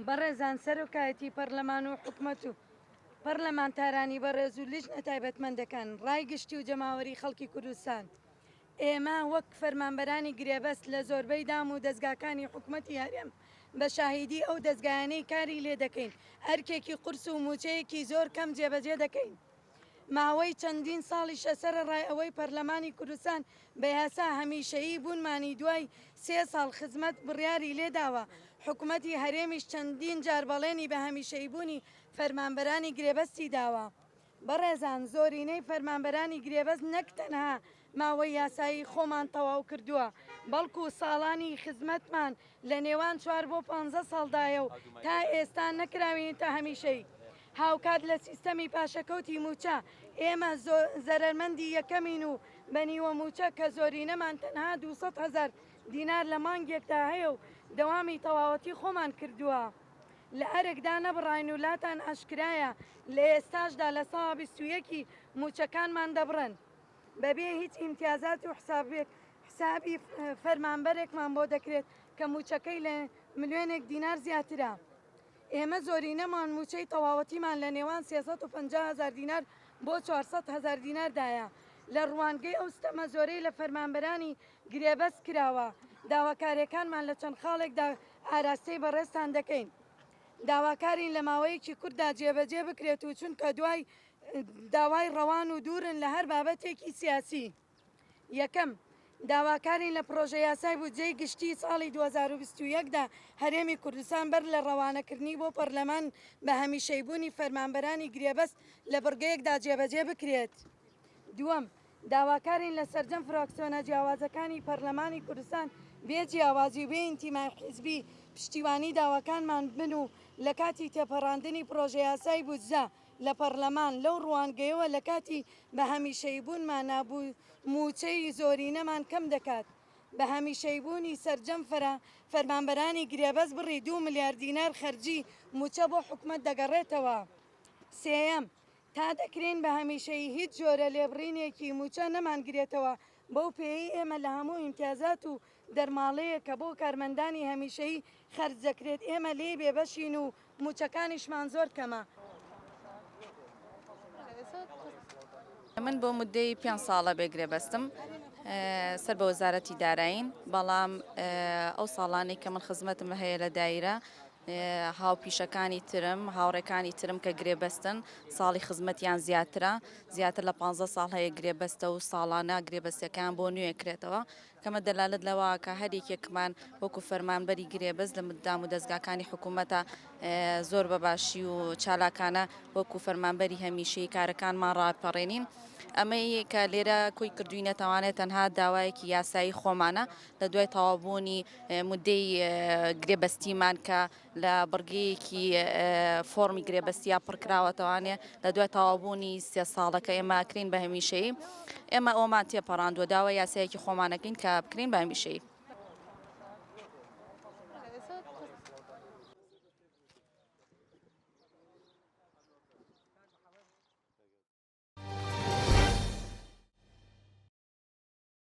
بەڕێزان سەرۆکایەتی پەڕلەمان و حکومەت و پەڕلەمانتارانی بەڕێز و لیژنە تایبەتمەندەکان، ڕای گشتی و جەماوەری خەڵکی کوردستان، ئێمە وەک فەرمانبەرانی گرێبەست لە زۆربەی دام و دەزگاکانی حکومەتی هەرێم بە شاهیدی ئەو دەزگایانەی کاری لێ دەکەین ئەرکێکی قورس و مووچەیەکی زۆر کەم جێبەجێ دەکەین. ماوەی چەندین ساڵیشە سەرەڕای ئەوەی پەرلەمانی کوردستان بە یاسا هەمیشەیی بوونمانی دوای سێ ساڵ خزمەت بڕیاری لێداوە، حکومەتی هەرێمیش چەندین جار بەڵێنی بە هەمیشەییبوونی فەرمانبەرانی گرێبەستی داوە. بەڕێزان زۆرینەی فەرمانبەرانی گرێبەست نەک تەنها ماوەی یاسایی خۆمان تەواو کردووە، بەڵکو ساڵانی خزمەتمان لە نێوان چوار بۆ پانزە ساڵدایە و تا ئێستا نەکراوینتە هەمیشەیی. هاوکات لە سیستەمی پاشەکەوتی مووچە، ئێمە زەرەرمەندی یەکەمین و بە نیوە مووچە کە زۆرینەمان تەنها 200 هەزار دینار لە مانگێکدا هەیە و دەوامی تەواوەتی خۆمان کردووە لە ئەرک دانەبڕاین و لاتان ئاشکرایە لە ئێستاشدا لە سا 21 ی مووچەکانمان دەبڕن بەبێ هیچ ئیمتیازات و حسابێک حسابی فەرمانبەرێکمان بۆ دەکرێت کە مووچەکەی لە ملیۆنێک دینار زیاترە. ئێمە زۆرینەمان مووچەی تەواوەتیمان لە نێوان 350 هەزار دینار بۆ 400 هەزار دیناردایە. لە ڕوانگەی ئەو ستەمە زۆرەی لە فەرمانبەرانی گرێبەست کراوە، داواکارییەکانمان لە چەند خاڵێکدا ئاراستەی بەڕێزتان دەکەین. داواکارین لە ماوەیەکی کورتدا جێبەجێ بکرێت و چونکە دوای داوای ڕەوان و دوورن لە هەر بابەتێکی سیاسی. یەکەم، داواکارین لە پڕۆژەیاسای بودجەی گشتیی ساڵی 2021 دا هەرێمی کوردستان بەر لە ڕەوانەکردنی بۆ پەرلەمان بە هەمیشەیبوونی فەرمانبەرانی گرێبەست لە بڕگەیەکدا جێبەجێ بکرێت. دووەم، داواکارین لە سەرجەم فراکسیۆنە جیاوازەکانی پەرلەمانی کوردستان بێ جیاوازی و بێ ئینتیمای حیزبی پشتیوانی داواکانمان بن و لە کاتی تێپەڕاندنی پڕۆژەیاسای بودجە لە پەڕلەمان، لەو ڕوانگەیەوە لە کاتی بە هەمیشەییبوونمانا مووچەی زۆرینەمان کەم دەکات. بە هەمیشەییبوونی سەرجەم فەرمانبەرانی گرێبەست بڕی دوو ملیار دینار خەرجی مووچە بۆ حکومەت دەگەڕێتەوە. سێیەم، تا دەکرێین بە هەمیشەیی هیچ جۆرە لێبڕینێکی مووچە نەمانگرێتەوە، بەو پێیەی ئێمە لە هەموو ئیمتیازات و دەرماڵەیەک کە بۆ کارمەندانی هەمیشەیی خەرج دەکرێت ئێمە لێی بێبەشین و مووچەکانیشمان زۆر کەمە. من بۆ مودەی پێنج ساڵە بێ گرێبەستم سەر بە وەزارەتی دارایین، بەڵام ئەو ساڵانەی کە من خزمەتم هەیە لە دایرە هاوپیشەکانی ترم هاوڕێکانی ترم کە گرێبەستن ساڵی خزمەتیان زیاترە زیاتر لە 15 ساڵ هەیە گرێبەستە و ساڵانە گرێبەستەکان بۆ نوێ کرێتەوە کەمە دەلالەت لەوە کە هەر یەکێکمان وەکو فەرمانبەری گرێبەست لە دام و دەزگاکانی حکوومەتە زۆر بە باشی و چالاکانە وەکو فەرمانبەری هەمیشەی کارەکانمان ڕاپەڕێنین. ئەمەی کە لێرە کۆی کردوینەتەوانێت تەنها داوایەکی یاسایی خۆمانە لە دوای تەواوبوونی مودەی گرێبەستیمان کە لە بڕگەیەکی فۆڕمی گرێبەستیا پڕکراوەتەوانێ لە دوای تەواوبوونی سێ ساڵەکە ئێمە کرین بە هەمیشەیی ئێمە ئەومان تێپەڕاندووە داوای یاسایەکی خۆمانەکەین کە بکرین بە هەمیشەیی.